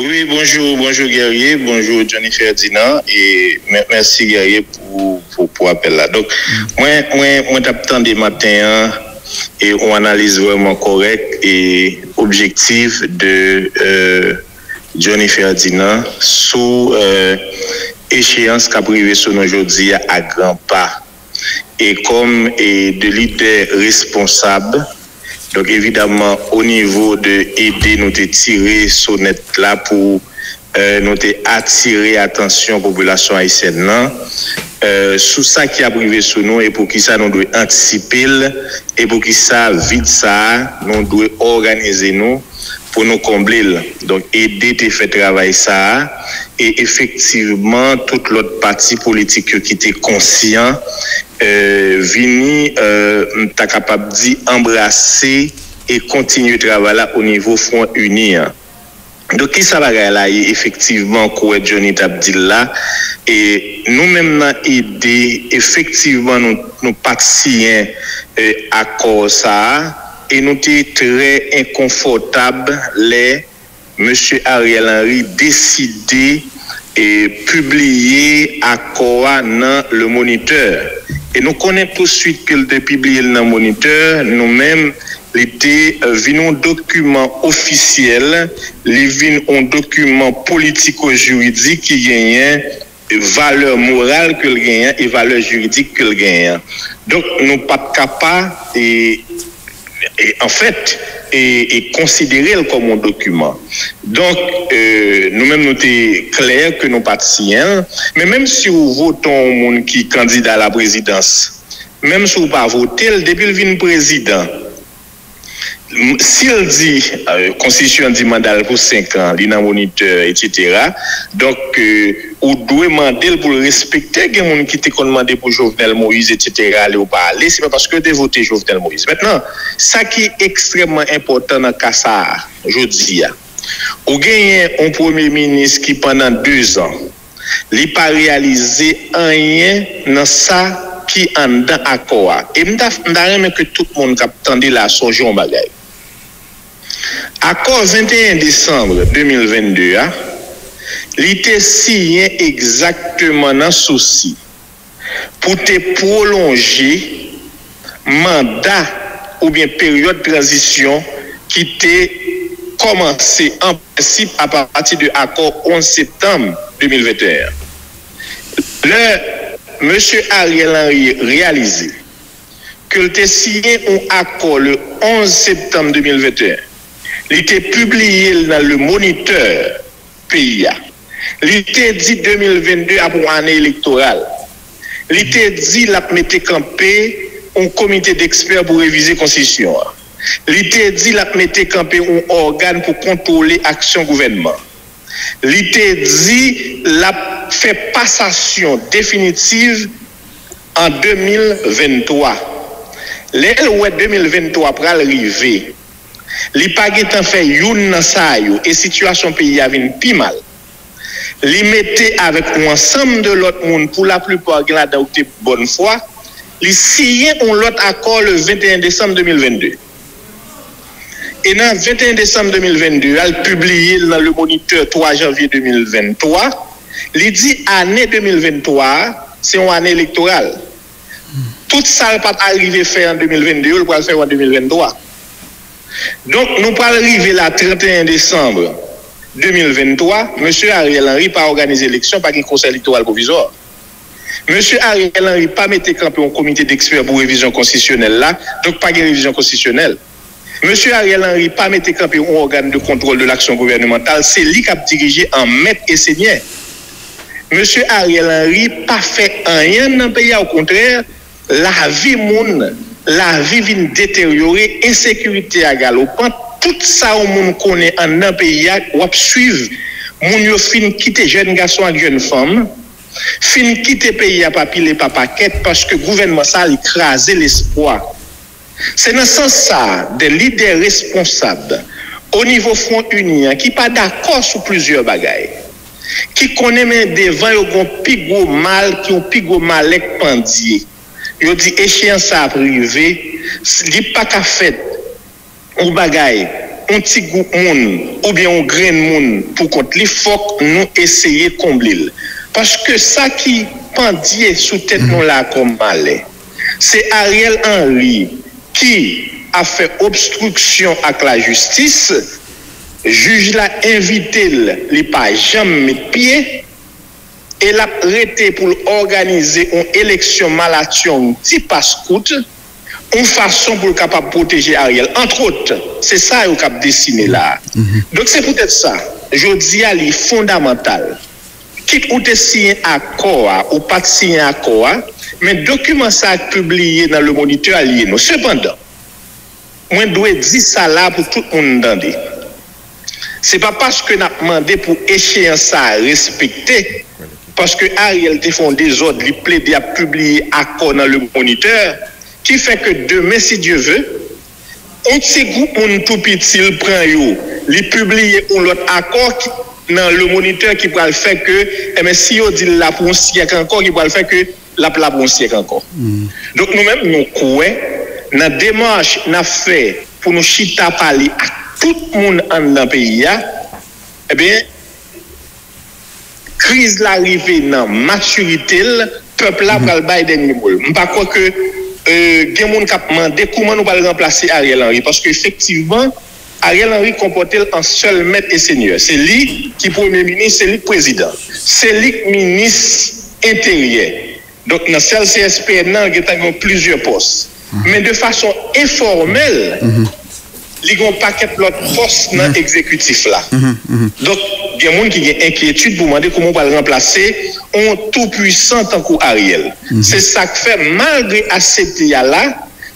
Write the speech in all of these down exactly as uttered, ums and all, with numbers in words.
Wi, bonjou, bonjou Guerrier, bonjou Johnny Ferdinand, e mè- mèsi Guerrier pou, pou, pou apèl la. Donk, mwen, mwen, mwen t ap tande maten an, e yon analiz vrèman kòrèk e objektif de euh, Johnny Ferdinand sou euh, echeyans k ap rive sou nou jodi a a gran pa. E kòm e de lidè responsab, donk evidaman o nivo de ede nou te tire sonèt la pou euh, nou te atire atansyon popilasyon ayisyèn nan euh, sou sa ki ap rive sou nou e poukisa nou dwe antisipe l e poukisa vid sa a nou dwe òganize nou pou nou konble l. Donk ede te fè travay sa a e efektivman tout lòt pati politik yo ki te konsyan euh, vini euh, m ta kapab di anbrase e kontinye travay la o nivo Front Uni an. Donk kisa bagay la ye efektivman kouwè Johnny t ap di l la? E nou menm nan ede efektivman nou, nou pa t siyen e, akò sa a e nou te trè enkonfòtab lè mesye Ariel Henry deside e pibliye akò a nan Le Moniteur. E nou konnen touswit ke l te pibliye l nan Moniteur, nou menm, li te vin yon dokiman ofisyèl, li vin yon dokiman politiko-jiridik ki genyen valè moral ke l genyen e valè jiridik ke l genyen. Donk, nou pa t ka pa e, e anfèt, e, e konsidere l kòm yon dokiman. Donk, e, nou menm nou te klè ke nou pa t siyen l, men menm si w vote yon moun ki kandida a la prezidans, menm si w pa vote l, depi l vin prezidan, si l di, konstitisyon di manda l pou senk an, li nan Monitè, etsetera. Donk, ou dwe mande l pou l respekte. Gen moun ki te konn mande pou Jovenel Moïse, etsetera, ale ou pa ale, se pa paske yo te vote Jovenel Moïse. Mentnan, sa ki ekstrèmman enpòtan nan ka sa a, jodi a, ou genyen yon premye minis ki pandan dezan, li pa reyalize anyen nan sa ki anndan akò a. E m ta, m ta renmen ke tout moun k ap tande la sonje yon bagay. Akò venteyen desanm de mil vennde a, li te siyen egzakteman nan sousi pou te pwolonje manda oubyen peryòd tranzisyon ki te kòmanse an prensip apati de akò onz septanm de mil venteyen an. Lè mesye Ariel Henry reyalize ke l te siyen yon akò le onz septanm de mil venteyen, li te pibliye l nan Le Moniteur peyi a. Li te di de mil vennde ap yon ane elektoral. Li te di l ap mete kanpe yon komite dekspè pou revize konstitisyon an. Li te di l ap mete kanpe yon ògàn pou kontwole aksyon gouvènman. Li te di l ap fè pasasyon definitiv an de mil venntwa. Lè l wè de mil venntwa pral rive, li pa gentan fè youn nan sa yo e sitiyasyon peyi a vin pi mal. Li mete avèk yon ansanm de lòt moun, pou laplipa gen ladan yo ki te bòn fwa, li siyen yon lòt akò le venteyen desanm de mil vennde. E nan venteyen desanm de mil vennde a, l pibliye l nan Le Moniteur twa janvye de mil venntwa, li di ane de mil venntwa a, se yon ane elektoral. Tout sa l pa t arive fè an de mil vennde yo, l pral fè yo an de mil venntwa. Donk, nou pral rive la trannteyen desanm de mil venntwa, mesye Ariel Henry pa òganize eleksyon, pa gen Konsèy Elektoral Pwovizwa. Mesye Ariel Henry pa mete kanpe yon komite dekspè pou revizyon konstitisyonèl la, donk pa gen revizyon konstitisyonèl. Mesye Ariel Henry pa mete kanpe yon ògàn de kontwòl de laksyon gouvènemantal, se li k ap dirije an mèt e senyè. Mesye Ariel Henry pa fè anyen nan peyi a, okontrè, lavi moun, lavi vin deteryore, ensekirite a galopan, tout sa yon moun konnen anndan peyi a, w ap swiv. Moun yo fin kite, jèn gason ak jèn fanm, fin kite peyi a pa pile pa pakèt, paske gouvènman sa a, li kraze lespwa. Se nan sans sa a, de lidè responsab o nivo Front Uni an ki pa dakò sou plizyè bagay, ki konnen men devan yo gen yon pi gwo mal, ki yon pi gwo malè k pandye. Yo di echeyans sa ap rive, li pa ka fèt yon bagay yon ti gwoup moun oubyen yon grenn moun pou kont li, fòk nou eseye konble l. Paske sa ki pandye sou tèt nou la kòm malè, se Ariel Henry ki ap fè obstriksyon ak lajistis, jij la envite l, li pa janm met pye, e l ap rete pou l òganize yon eleksyon malatyong ti pas kout, yon fason pou l kapab pwoteje Ariel. Antwòt, se sa yo k ap desine la a. Donk, se poutèt sa, jodi a, li fondamantal. Kit ou te siyen akò a, ou pa t siyen akò a, men dokiman sa a k pibliye nan Le Moniteur a, li ye non. Sepandan, mwen dwe di sa la pou tout moun tande. Se pa paske n ap mande pou echeyans sa a respekte, paske Ariel te fè yon dezòd, li plede ap pibliye akò nan Le Moniteur, ki fè ke demen, si Dye ve, yon ti gwoup moun tou piti l pran yo, li pibliye yon lòt akò ki, nan Le Moniteur ki pral fè ke, enben, si yo di l la pou yon syèk ankò, ki pral fè ke l ap la pou yon syèk ankò. Donk, nou menm, nou kwè nan demach n ap fè pou nou chita pale ak tout moun anndan peyi a, ebyen, kriz la rive nan matirite l, pèp la pral bay dènye mo l. M pa kwè ke, euh, gen moun k ap mande kòman nou pral ranplase Ariel Henry, paske efektivman, Ariel Henry konpòte l an sèl mèt e senyè. Se li ki premye minis, se li k prezidan. Se li k minis enteryè. Donk, nan sèl C S P N nan, gentan gen plizyè pòs. Men de fason enfòmèl, li gen yon pakèt lòt pòs nan egzekitif la. Donk, gen moun ki gen enkyetid pou mande kòman w pral ranplase yon tou pwisan tankou Ariel. Se sa k fè, malgre A C T a la,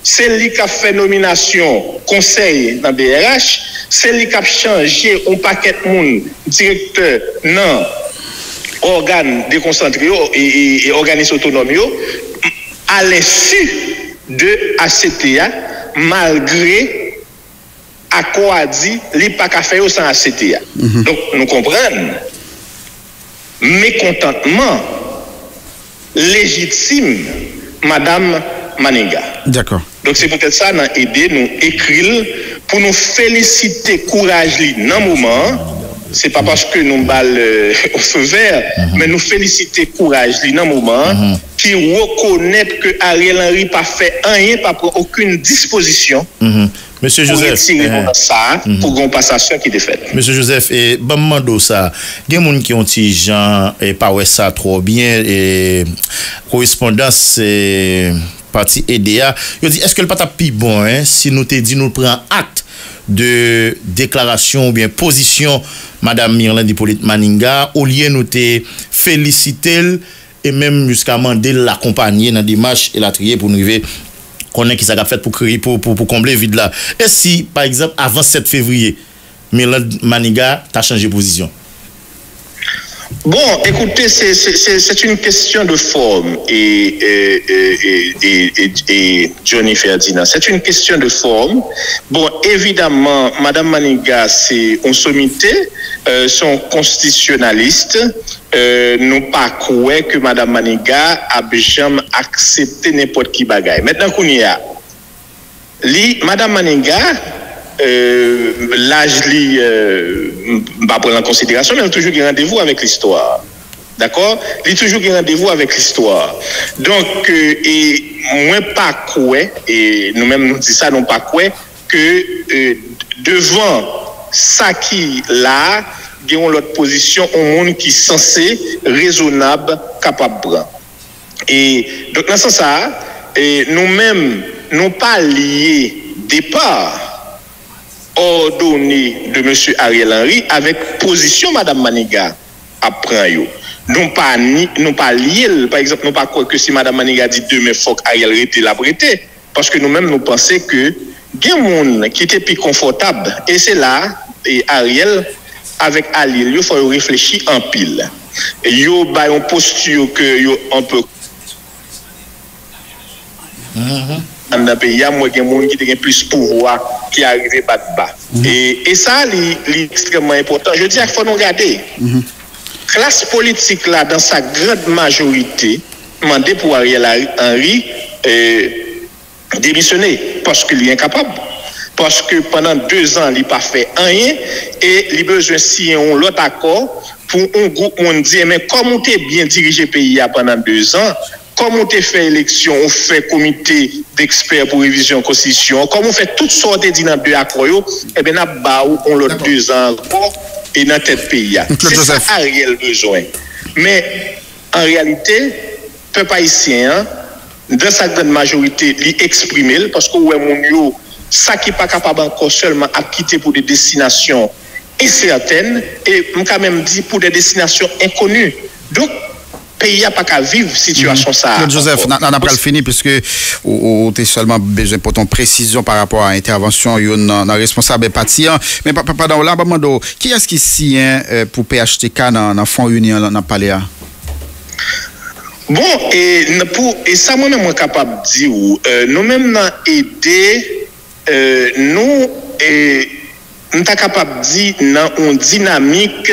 se li k ap fè nominasyon konsèy nan D R H, se li k ap chanje yon pakèt moun direktè nan ògàn dekonsantre yo e, e, e òganis otonòm yo, alensi de A C T a, malgre akò a di li pa ka fè yo san A C T a. Donk, nou konprann mekontantman lejitim Madam Maniga. Dakò. Donk, se poutèt sa, n a ede nou ekri l pou nou felisite kouraj li nan moman an. Se pa paske nou ba l, euh, feu vert, men nou felisite kouraj li nan moman an, ki rekonèt ke Ariel Henry pa fè anyen, pa pran okenn dispozisyon Mesye pou Joseph, retire eh, moun sa a, pou gen yon pasasyon ki te fèt. Mesye Joseph, e, ban m mande w sa. Gen moun ki yon ti jan, e, pa wè sa twò byen, e, korespondans, e, pati ede a. Yo di, èske l pa t ap pi bon, en, si nou te di nou pran akt de deklarasyon oubyen pozisyon Madam Mirlande Hyppolite Maniga, olye nou te felisite l, e menm jiska mande l akonpanye nan demach elatriye pou n rive konnen kisa k ap fèt pou kreye, pou, pou, pou konble vid la. E si, pa egzanp, avan sèt fevriye, Mirlande Maniga ta chanje pozisyon? Bon, écoutez, c'est, c'est, c'est, c'est une question de forme, et, et, et, et, et, et Johnny Ferdinand, c'est une question de forme. Bon, évidemment, Madame Maniga, c'est un sommité, euh, c'est un constitutionnaliste. Euh, nou pa kwè ke Madam Maniga ap janm aksepte nenpòt ki bagay. Mentnan, kounye a, li, Madam Maniga, euh, laj li, euh, m pa pran l an konsiderasyon, men l toujou gen randevou avèk listwa. Dakò? Li toujou gen randevou avèk listwa. Donk, euh, e mwen pa kwè, e nou menm nou di sa, nou pa kwè ke, euh, devan sa ki la a, gen yon lòt pozisyon yon moun ki sanse rezonab kapab pran. E, donk, nan sans sa a, e, nou menm, nou pa lye depa òdone de mesye Ariel Henry avèk pozisyon Madam Maniga ap pran yo. Nou pa ni, nou pa lye l. Pa egzanp, nou pa kwè ke si Madam Maniga di demen fòk Ariel rete, l ap rete. Paske nou menm, nou panse ke gen moun ki te pi konfòtab. E se la, e Ariel avèk alye l yo, fò yo reflechi anpil. Yo bay yon posti ke yo anpe anndan peyi a, m wè gen moun ki te gen plis pouvwa ki arive bat ba. E, e sa, li, li ekstrèmman enpòtan. Jodi a, fò nou gade. Klas politik la, dans sa grande majorité, mande pou Ariel Henry, euh, demisyone, paske li enkapab. paske pandan dezan li pa fè anyen, e li bezwen siyen yon lòt akò pou yon gwoup moun di, men kòm ou te byen dirije peyi a pandan dezan, kòm ou te fè eleksyon, ou fè komite dekspè pou revizyon konstitisyon an, kòm ou fè tout sa w te di nan de akò yo, ebyen n ap ba w yon lòt dezan ankò e nan tèt peyi a. Se sa Ariel bezwen. Men, an reyalite, pèp ayisyen an, dan sa grann majorite, li eksprime l, paske w wè moun yo, sa ki pa kapab ankò sèlman ap kite pou de destinasyon ensètèn, e m ka menm di pou de destinasyon enkoni. Donk, peyi a pa ka viv sitiyasyon sa a. Claude Joseph, n a- n a- n ap pral fini, piske ou, ou- ou te sèlman bezwen pote yon presizyon pa rapò a entèvansyon youn nan, nan responsab pati an. Men pa- pa- pandan w la, ban m mande w, kiyès ki siyen, eh, pou P H T K nan, nan fon ini an n ap pale a? Bon, e, n- pou, e sa mwen menm mwen kapab di w, eh, nou menm nan ede, eh, nou, e, m ta kapab di nan yon dinamik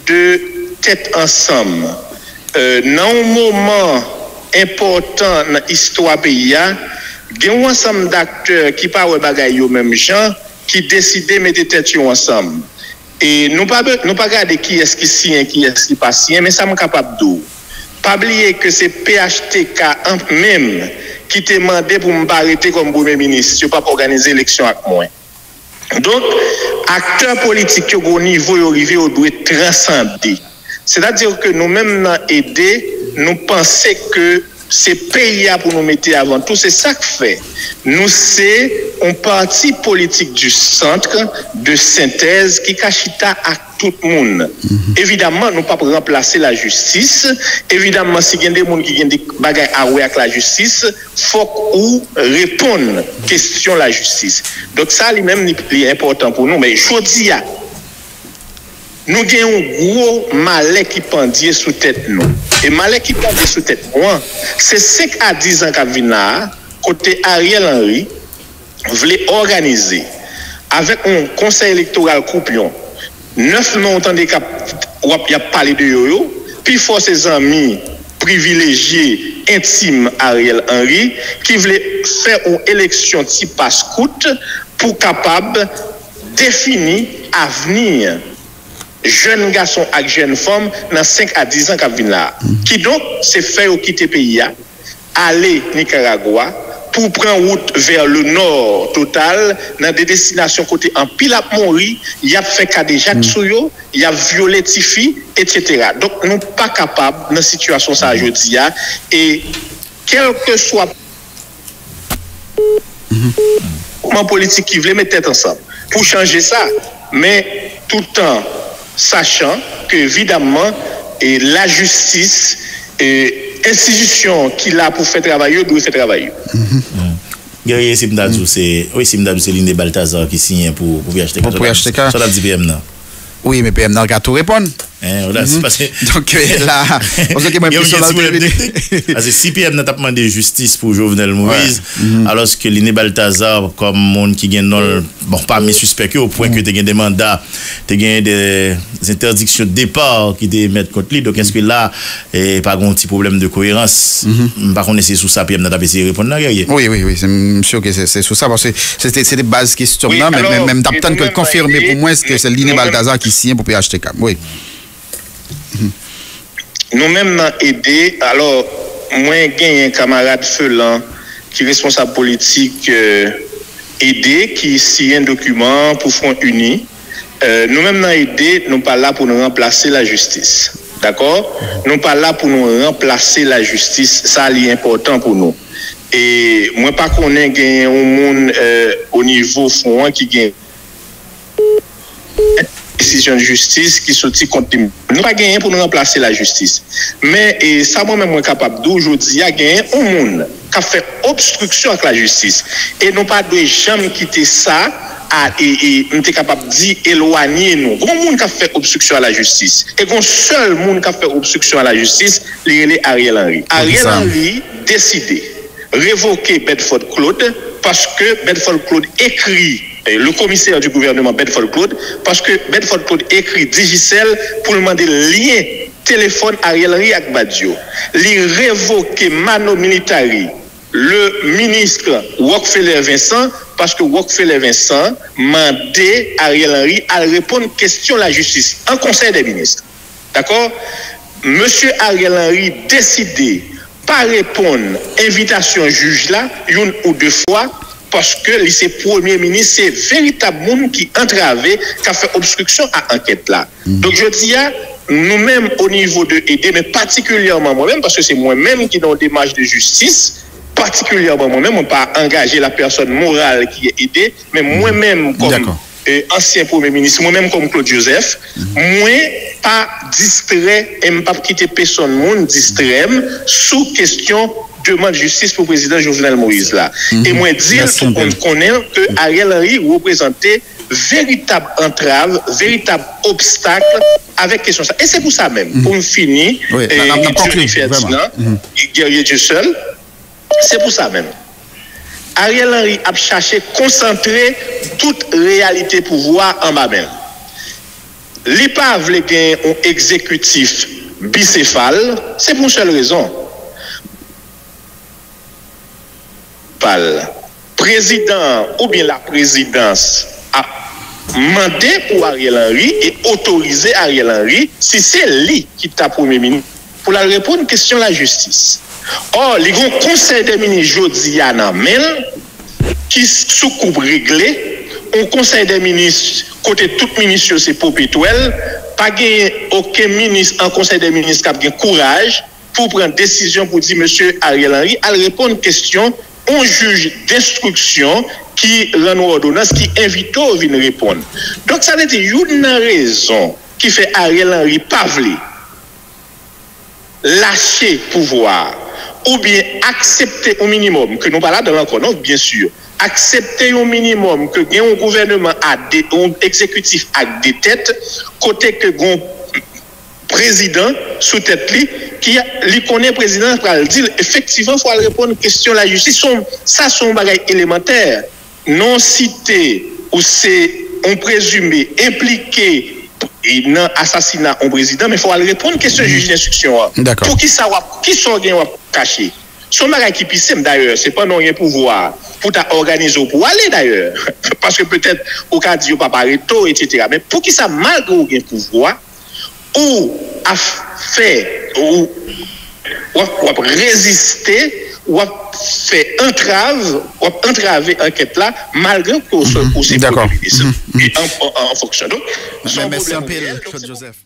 de tèt ansanm. Eh, nan yon moman enpòtan nan istwa peyi a, gen yon ansanm daktè ki pa wè bagay yo menm jan, ki deside mete tèt yo ansanm. E nou pa be- nou pa gade kiyès ki siyen, kiyès ki pa siyen, men sa m kapab di w, pa bliye ke se P H T K an menm ki te mande pou m pa rete kòm premye minis, yo p ap òganize eleksyon ak mwen. Donk, aktè politik yo gen yon nivo yo rive, yo dwe transande. Sètadi ke nou menm nan ede, nou panse ke se peyi a pou nou mete avan tou. Se sa k fè nou se yon pati politik du centre, de sentèz, ki ka chita ak tout moun. Evidamman, nou p ap ranplase lajistis. Evidamman, si gen de moun ki gen de bagay a wè ak lajistis, fòk ou reponn kesyon lajistis. Donk, sa li menm, li, li enpòtan pou nou. Men jodi a, nou gen yon gwo malè ki pandye sou tèt nou. E malè ki pandye sou tèt nou an, se senk a diz an k ap vin la a, kote Ariel Henry vle òganize, avèk yon konsèy elektoral koupyon, nèf non w tande k ap, w ap, y ap pale de yo yo, pifò se zanmi privilejye, entim Ariel Henry, ki vle fè yon eleksyon ti pas kout pou kapab defini avni jèn gason ak jèn fanm nan senk a diz an k ap vin la a. Kidonk, se fè yo kite peyi a, ale Nikaragwa, pou pran wout vè le nò total, nan de destinasyon kote anpil ap mouri, y ap fè kadejak sou yo, y ap vyole tifi, etsetera. Donk, nou pa kapab nan sitiyasyon sa a jodi a, e kèlkeswa mouvman politik ki vle met tèt ansanm pou chanje sa, men toutan sachan ke evidamman, e, lajistis, e, enstitisyon ki la pou fè travay yo dwe fè travay yo. Guerrier, si m ta di w se, wi, si m ta di w se Line Balthazar ki siyen pou, pou P H T K, sa w t ap di P M nan? Wi, men P M nan ka tou reponn. Hein, voilà, c'est parce que Donk, euh, la, paske mwen gen plis yon ti pwoblèm de. Paske si P M nan t ap mande jistis pou Jovenel Moïse, alòske Line Balthazar, kòm moun ki gen non l, bon, pami sispèk yo, o pwen ke te gen de manda, te gen de entèdiksyon de depa ki te emèt kont li. Donk, èske la, e pa gen yon ti pwoblèm de koerans? M pa konnen si se sou sa P M nan t ap eseye reponn nan, Guerrier. Wi, wi, wi, se, m si ke se, se sou sa, paske se te, se te baz kesyon m nan, men, men, men m t ap tann ke l konfime pou mwen, èske se Line Balthazar ki siyen pou P H T K. Wi. Nou menm nan ede, alò, mwen genyen kanmarad Felan ki responsab politik, euh, ede, ki siyen dokiman an pou Front Uni. Euh, nou menm nan ede, nou pa la pou nou ranplase lajistis. Dakò? Nou pa la pou nou ranplase lajistis. Sa li enpòtan pou nou. E mwen pa konnen genyen yon moun, euh, o nivo Front an ki gen desizyon jistis ki soti kont li. Nou pa genyen pou nou ranplase lajistis. Men, e, sa mwen menm mwen kapab di w jodi a, genyen yon moun k ap fè obstriksyon ak lajistis. E nou pa dwe janm kite sa, a, e, e, m te kapab di, elwanye nou. Gon moun k ap fè obstriksyon a lajistis. E gon sèl moun k ap fè obstriksyon a lajistis, li rele Ariel Henry. Ariel Henry deside revoke Bedford Claude, paske Bedford Claude ekri, eh, le commissaire du gouvernement Bedford Claude, paske Bedford Claude ekri Digicel pou l mande lyen telefòn Ariel Henry ak Badio. Li revoke Mano Militari, le ministre Rockfeller Vincent, paske Rockfeller Vincent mande Ariel Henry al reponn kesyon lajistis an Konsèy dè Minis. Dakò? Mesye Ariel Henry deside pa reponn envitasyon jij la youn ou de fwa, paske li se premye minis, se veritab moun ki antrave, k ap fè obstriksyon a ankèt la. Donk, jodi a, nou menm, o nivo de ede, men patikilyèman mwen menm, paske se mwen menm ki nan yon demach de jistis, patikilyèman mwen menm, mwen pa angaje la pèsòn moral ki ede, men mwen menm kòm, e, ansyen premye minis, mwen menm kòm Claude Joseph, mwen pa distrè e m p ap kite pèsòn moun distrè m sou kesyon demann jistis pou prezidan Jovenel Moïse la. E mwen di l tou moun konnen ke Ariel Henry reprezante veritab antrav, veritab obstak avèk kesyon sa. E se pou sa menm, pou m fini, e, Johnny Ferdinand, Guerrier Dieuseul, se pou sa menm. Ariel Henry ap chache konsantre tout reyalite pouvwa anba men l. Li pa vle gen yon egzekitif bisefal, se pou yon sèl rezon. Pal. Prezidan an oubyen laprezidans ap mande pou Ariel Henry e otorize Ariel Henry, si se li ki ta premye minis, pou l al reponn kesyon lajistis. Ò, li gen yon konsèy dè minis jodi a nan men l ki sou koup regle, yon konsèy dè minis kote tout minis yo se popetwèl, pa genyen okenn minis an konsèy dè minis k ap gen kouraj pou pran desizyon pou di mesye Ariel Henry al reponn kesyon yon jij denstriksyon ki rann ou òdonans, ki envite w vin reponn. Donk, sa vle di, youn nan rezon ki fè Ariel Henry pa vle lache pouvwa a, oubyen aksepte yon minimòm, ke nou pa ladan l ankò non, byen si, aksepte yon minimòm ke gen yon gouvèneman a de, yon egzekitif ak de tèt, kote ke gen yon prezidan sou tèt li, ki li konnen prezidan an pral di l, efektivman, fò al reponn kesyon lajistis. Se yon, sa se yon bagay elemantè. Non site ou se yon prezime enplike nan asasina yon prezidan, men fò w al reponn kesyon jij denstriksyon an. Poukisa w ap, kisa w gen w ap kache? Se yon bagay ki pi senp, dayè, se pandan w gen pouvwa a, pou w ta òganize w pou w ale, dayè. Paske petèt, ou ka di yo p ap arete w, etsetera. Men poukisa, malgre w gen pouvwa, ou ap fè, ou, w ap, w ap reziste, w ap fè antrav, w ap antrave ankèt la, malgre ke w se, ou se premye minis. E an, an, an fonksyon. Donk, se yon pwoblèm reyèl, donk, se pou